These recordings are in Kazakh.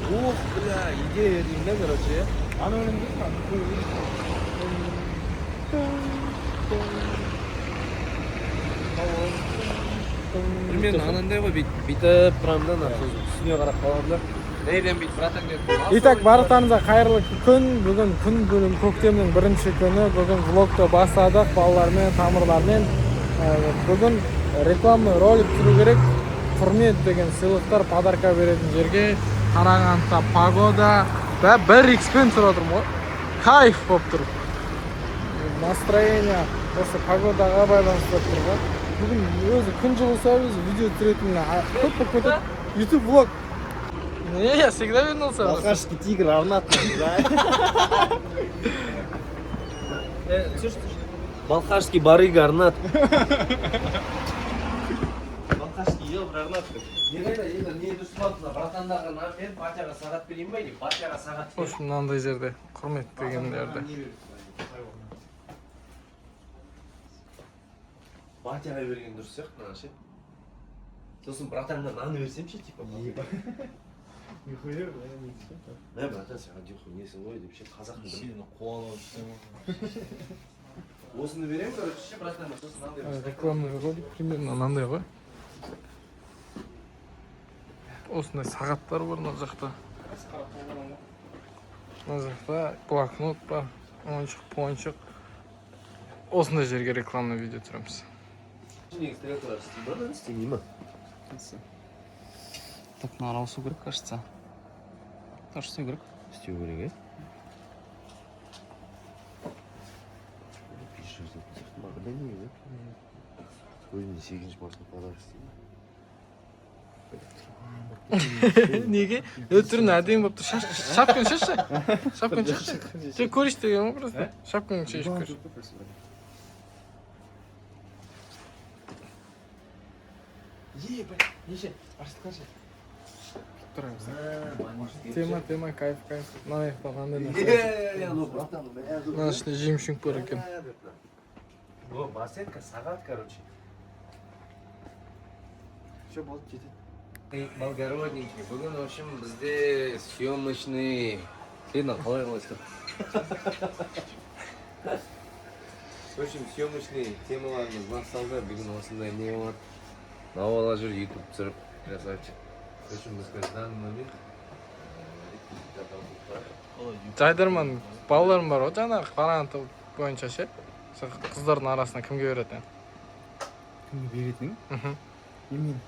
Ох, бля, идея деймін да, короче. Ана өлеңді. Примерно анандай ғой, бүйтіп тұрамын да, ана сосын үстіне қарап қаламын да. Нейден бүйтіп, братан, келіп. Итак, барлықтарыңызға қайырлы күн. Бүгін күн, бүгін көктемнің бірінші күні. Бүгін влогты бастадық балалармен, тамырлармен. Бүгін рекламный ролик түсіру керек. Құрмет деген сыйлықтар, подарка беретін жерге. Қарағандыда погода. Да, бір икспен түсіріп отырмын ғой. Кайф болып тұр. Настроение осы погодаға байланысты болып тұр ғой. Бүгін өзі күн жылыса, өзі видео түсіретін көп болып кетеді. YouTube влог. Не, я всегда вернулся. Балхашский тигр Арнат, да? Балхашский барыга Арнат. Балхашский ел Арнат. Не қайда енді, не дұрыс мына братандағы мен батяға сағат берейін ба или батяға сағат В общем, мынандай жерде, құрмет деген жерде. Батяға берген дұрыс сияқты мынаны ше. Сосын братанға нан берсем ше, типа. Нихуя, Мә, братан, саған несің ғой деп ше, қазақтың бір. Сені қуалап жүрсем. Осыны беремін, короче, ше, братанға, сосын нан беремін. Рекламный ролик примерно мынандай ғой. Осындай сағаттар бар мына жақта. Мына жақта блокнот бар, ойыншық, поншық. Осындай жерге рекламный видео түсіреміз. Негізі стрелкалар істей ма, істемей ма? Так, мынаны ауысу керек, кажется. Тоже істеу керек. Істеу керек, иә? 500 дейтін сияқты маған да, негізі. Өзіме 8 мартта подарок істеймін. Неге? Түрін әдемі болып тұр. Шапканы шешші. Шапканы шешші. Сен көрейінші деген ғой просто. Шапкаңды шешіп көр. Неше? Ашты қанша? Тұрамыз. Тема, тема, кайф, кайф. Мына жақта мынандай нәрсе. Е, ну, братан, бля. Мына ішінде жемшік бар екен. О, барсетка, сағат, короче. Все, болды, жетеді. Благородненький. Бүгін, в общем, бізде съемочный. Сен қалай қалайсың? В общем, съемочный темаларымыз басталды. Бүгін осындай не болады. Мынау бала жүр YouTube түсіріп, красавчик. В общем, біз қазір данный момент Жайдарман балаларым бар ғой жаңағы Қарағанды бойынша ше. Сол қыздардың арасына кімге береді? Кімге беретін? Мхм. Немен?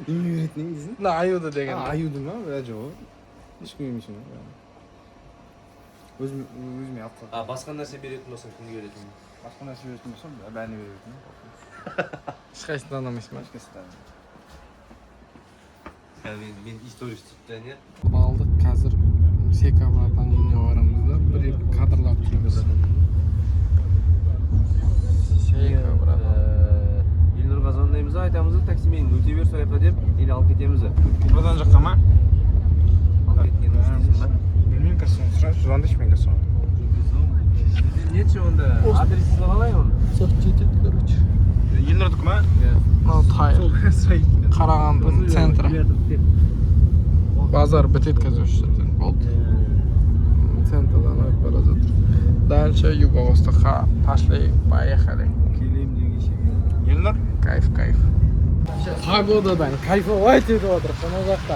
Немен беретін дейсің? Мына аюды деген. Аюды ма? Бля, жоқ. Ешкімге емес. Өзім өзіме алып қалдым. А басқа нәрсе беретін болсаң, кімге беретін? Басқа нәрсе беретін болсам, бәріне беретін. Ешқайсысын танымайсың ба? Ешқайсысын танымаймын. Мен история түсіріп не? Алдық, қазір Сека братан үйіне барамыз да, бір екі кадрлар түсіреміз. Сека братан. Елнұрға звондаймыз да, айтамыз да, таксимен өте бер сол жаққа деп, или алып кетеміз да. Одан жаққа ма? Алып кеткенін істейсің ба? Білмеймін, қазір соны сұрайыншы, звондайшы мен қазір соны. Нече онда? Адресін қалай оның? Сол жетеді, короче. Елнұрдікі ма? Мынау тайыр. Қарағандының центрі. Базар бітеді қазір осы жерден. Болды. Центрдан өтіп бара жатыр. Дальше юго-востокқа пошли, поехали. Келем дегенше. Елнұр? Кайф, кайф. Погодадан кайфовать етіп отырмық мына жақта.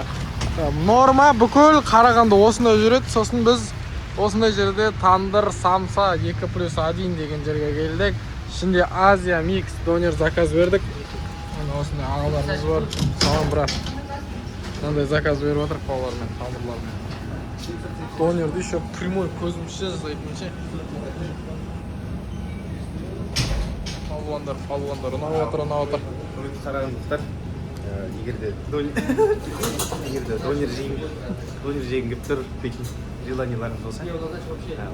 Норма бүкіл Қарағанды осында жүреді. Сосын біз осындай жерде тандыр самса 2 плюс 1 деген жерге келдік. Ішінде Азия микс донер заказ бердік. Міне, осындай ағаларымыз бар. Салам, брат. Мынандай заказ беріп жатырық балалармен, тамырлармен. Донерді еще прямой көзімізше жасайтын ше. Палуандар, палуандар, ұнап отыр, ұнап отыр. Құрметті қарағандылықтар, егер де донер жегім келіп тұр деген желаниеларыңыз болса,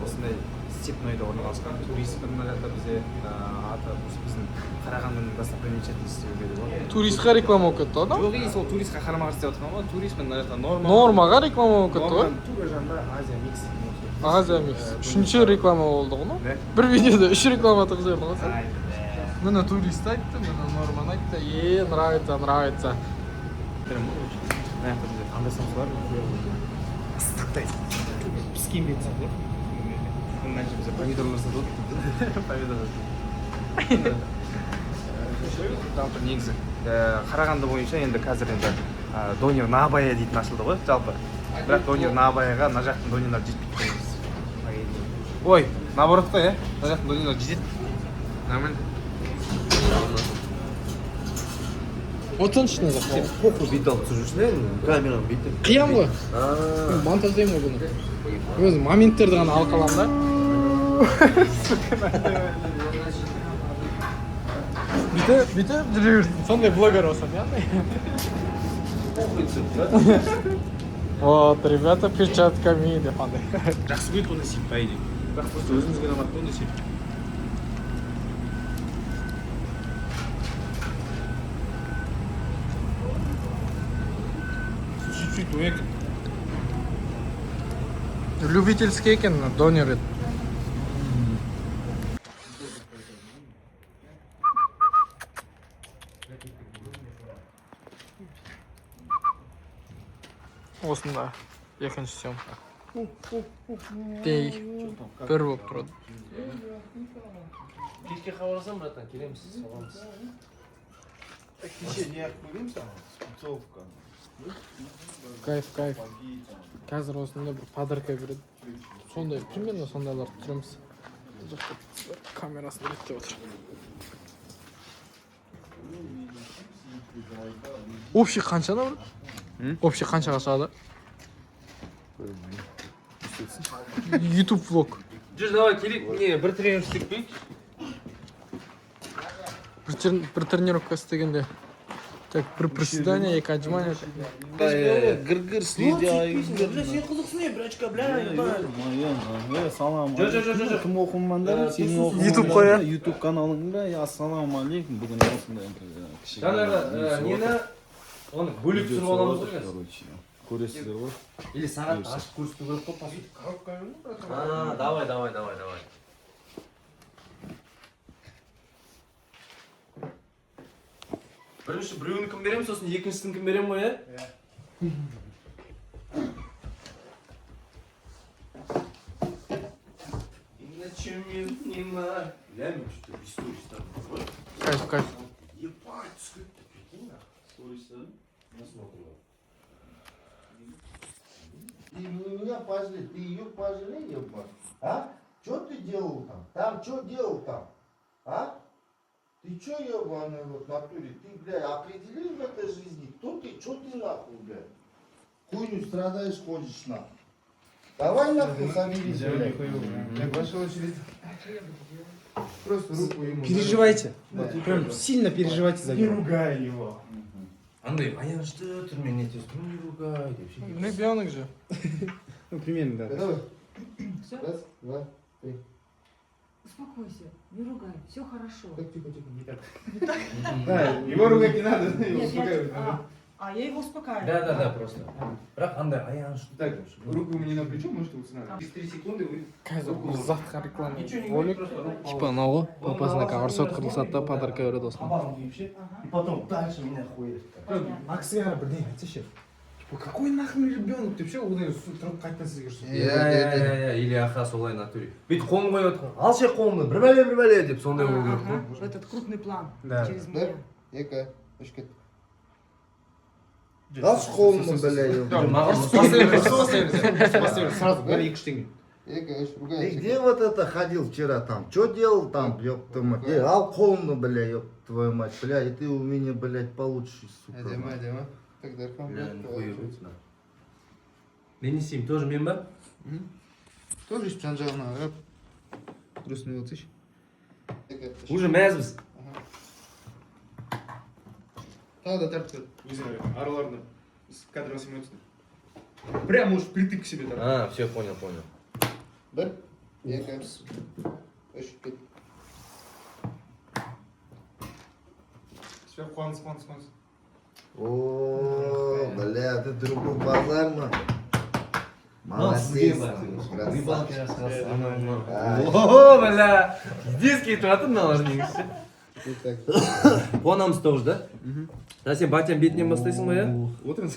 осындай Степнойда орналасқан турист мына жақта бізде, аты осы біздің Қарағандының достопримечательности деуге де болады. Туристқа реклама болып кетті ғой, да? Жоқ, и сол туристқа қарама қарсы істеп отырған ғой, турист мына жақта норма. Нормаға реклама болып кетті ғой. Норманың тура жанында Азия микс. Азия микс. Үшінші реклама болды ғой, мынау. Да. Бір видеода үш реклама тығып жібердің ғой сен. Ай, Міне, турист айтты, міне, норманы айтты. Е, нравится, нравится. бля. Мына жақта бізде қандай самсалар? Ыстықтай піскен бет сатылады. Мына жерде бізде помидорлар сатылады. Помидорлар. Жалпы негізі Қарағанды бойынша енді қазір енді донер на Абая дейтін ашылды ғой жалпы. Бірақ донер на Абаяға мына жақтың донерлары жетпейді негізі. Ой, наоборот қой, иә? Мына жақтың донерлары жетеді. Нормально. Отырыңызшы мына жаққа. Сен похуй, бүйтіп алып түсіріп жүрсің, иә, камераны бүйтіп. Қиям ғой. А. Монтаждаймын ғой бұны. Өзім моменттерді ғана алып қаламын да. Бүйтіп, бүйтіп жүре берсін. Сондай блогер болсам, иә? Похуй түсіріп та. Вот, ребята, перчатками деп андай. Жақсы көреді ондай істейді, по идее. Бірақ просто өзімізге ұнамады да ондай істейді. Сөйтіп, сөйтіп ояк. Любительский екен мына донер ет. Осында екінші съемка. Дей бір болып тұрады. Кешке хабарласамын, братан, келеміз, соғамыз. Кеше не көрейін саған, спецовка. Кайф, кайф. Қазір осында бір подарка береді. Сондай, примерно сондайларды түсіреміз. Бұл жақта камерасын реттеп отыр. Общий қанша да, брат? Общий қаншаға шығады? Ютуб влог. Жүр, давай, келейік, не, бір тренировка істеп келейікші. Бір тренировка істегенде так бір приседание, екі отжимание. Гыр-гыр следя. Сен қызықсың е, брачка, бля. Салам. Жо, жо, жо, жо, жо. Кім оқырмандар? Сенің оқырмандарың. YouTube қой, иә? YouTube каналыңда. Ассалаумағалейкум. Бүгін осындай бір кішігірім Жаңағы видео нені, оны бөлек видео түсіріп аламыз ғой түсіріп қазір. короче. Көресіздер ғой. Или сағат ашып көрсету керек қой, по сути. А, давай, давай, давай, давай. Бірінші біреуінікін беремін, сосын екіншісінікін беремін ғой, иә? Иначе мен не ма. Бля, мен что-то без сторис там. Кайф, кайф. Ебать, түсіп кетті, прикинь, нахуй. Сторис, да? Ты не меня пожалей, ты ее пожалей, ебать. А? Что ты делал там? Там что делал там? А? Ты что, ебаный в рот, в натуре? Ты, блядь, определи в этой жизни, кто ты, что ты нахуй, блядь? Хуйню страдаешь, ходишь нахуй. Давай нахуй соберись, блядь. Ваша очередь. Просто руку ему. Переживайте. Прям сильно переживайте за Не него. ругай его. Андай аянышты түрмен нетесің, не ругай деп ше. Ребенок же. Ну, примерно, да. Готовы? Раз, два, три. Успокойся, не ругай, все хорошо. Так, тихо, тихо, не так. Да, его ругать не надо, его Нет, я, успокаивать надо. а, я его успокаиваю. Да, да, да, просто. Бірақ андай аянышты. Так, руку мне на плечо, может, устанавливать. Через 3 секунды вы Қазір бір затқа реклама Ничего не ролик. говорит, просто руку. Типа анау ғой, папасына ұрсады, қырылысады да, подарка береді осыны. Қабағын түйіп ше. И потом дальше меня хуярит. Мына кісіге қарап бірдеңе айтсайшы. Типа, какой нахрен ребенок деп ше, одан кейін тұрып қайтадан сізге ұрсады. Иә, иә, иә, иә, или аха солай натуре. Бүйтіп қолын қойып отқан. Ал ше қолыңды, бір бәле, бір бәле деп сондай болу керек Ага, қой. этот крупный план Да. через Бір, меня. екі, үш, кет. Алшы қолымды, бля, ебать. Маған Бастай бер, бастай бер, бастай бер, сразу бір, екі, үш теңге. Екі, үш, ругай. Ты где вот это ходил вчера там? Что делал там, ёб твою мать? Эй, ал қолымды, бля, ёб твою мать, бля, и ты у меня, блядь, получишь, сука. Әдемі, әдемі. Так, Дархан, Бля, блядь, нихуя рвется. Мен не істеймін, тоже мен ба? Тоже өйстіп жан жағына қарап грустный болсайшы. Екі, үш. Уже мәзбіз. Тағы да тартып бер. Өзің араларында кадр снимать өтсін. Прям уж впритык к себе там. А, все, понял, понял. Бір, екі, үш, кет. Все, қуаныс, қуаныс, қуаныс. О, бля, ты другой базар ма? Молодец, красавчик. О, бля, пиздец кетіп жатыр мыналар негізі. Қуанамыз тоғыз да. Да, сен батяның бетінен бастайсың ғой, иә? Отырыңыз.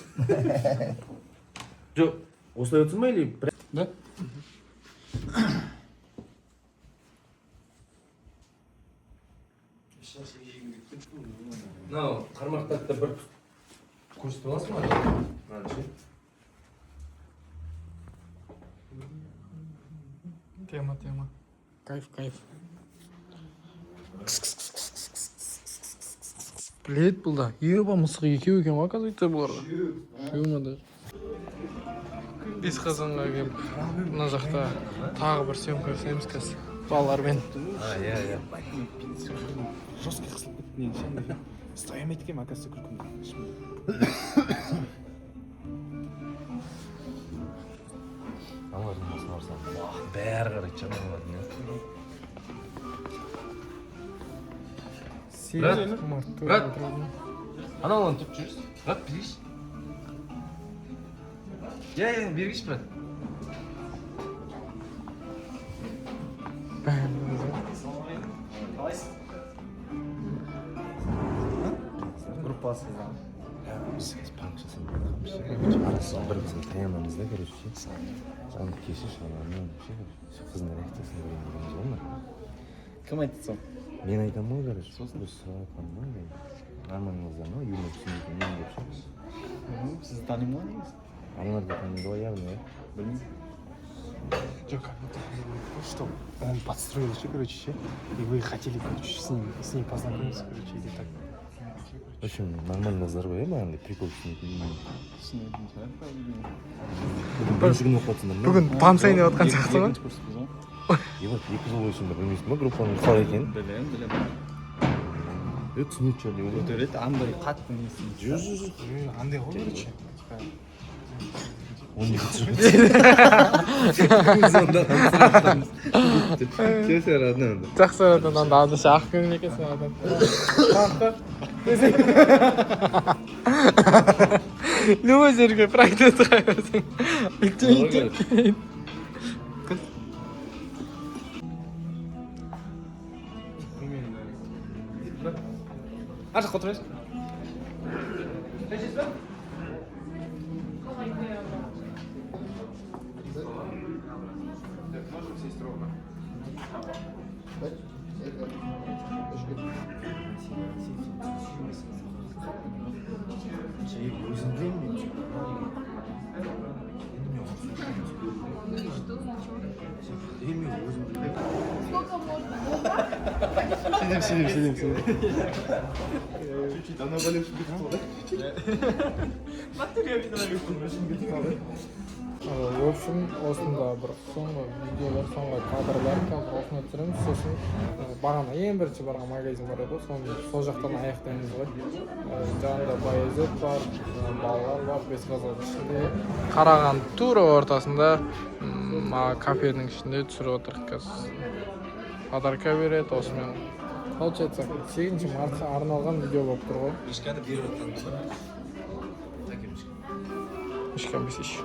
Жоқ, осылай отырсың ба или Да. Мынау қармақтарды бір көрсетіп аласың ба, мынаны ше? Тема, тема. Кайф, кайф. Біледі бұл да. Еба, мысық екеу екен ғой, оказывается, бұларда. Үшеу ма даже. Бес қазанға келіп, мына жақта тағы бір съемка жасаймыз қазір балалармен. А, иә, иә. Жестко қысылып кетті негізі андай. Ұстай алмайды екенмін, оказывается, күлкімді. Аналардың басына барсам, уах, бәрі қарайды ше аналардың, иә. 8 Брат, март. Брат. Аналарын тұрып жүрсіз. Брат, бергіші. Иә, иә, бергіші, брат. Бәрі өзі. Группасы. Біз пранк жасап арасы бір бірімізге таянамыз да, короче, ше. Аны кешірші, ананы ше, короче, қыздың реакциясын көрейін дегенбіз ғой мына. Кім айтты соны? Мен айтамын ғой, короче, сосын біз сұрап жатқан ғой, нормальный қыздар ма, юмор түсінетін мен деп ше. Сізді танимын ғой негізі. Аналар да таниды ғой явно, иә. Білмеймін. Жоқ, как будто что он подстроил еще, короче, ше, и вы хотели, короче, с ним познакомиться, короче, или так. В общем, нормальный қыздар ғой, иә, бағанағыдай прикол түсінетін. Түсінетін шығар, по идее. Бүгін бірінші күн оқып жатсыңдар ма? Бүгін пансайн деп жатқан сияқты ма? Екінші курспыз ғой. Ебать, 2 жыл бойы сонда білмейсің ба группаның қалай екенін? Білемін, білемін. Е, түсінетін шығар деп ойлаймын. Көтереді, андай қатты несі. Жоқ, жоқ, жоқ. Андай ғой, короче, типа. 12 жыл. Родной. Жақсы адам, анда андыша ақ көңіл екенсің адам. Любой жерге пранк шыға берсең. Үйтіп, үйтіп. Ар жаққа отырайсың. Можем сесть ровно? Өзім білемін мен. Енді мен өзім білемін. Сидим, сидим, сидим, сидим. Чуть-чуть, она болевший кетіп. В общем, осында бір соңғы видеолар, соңғы кадрлар қазір осында түсіреміз. Сосын бағана ең бірінші барған магазин бар еді ғой, соны сол жақтан аяқтаймыз ғой. Жанында Баязет бар, балалар бар, Бесқазған ішінде, Қарағанды тура ортасында, кафенің ішінде түсіріп отырмық қазір. Подарка береді осымен. Получается, 8 мартқа арналған видео болып тұр ғой. Мишканы беріп жатқан. Ешкім бесейші.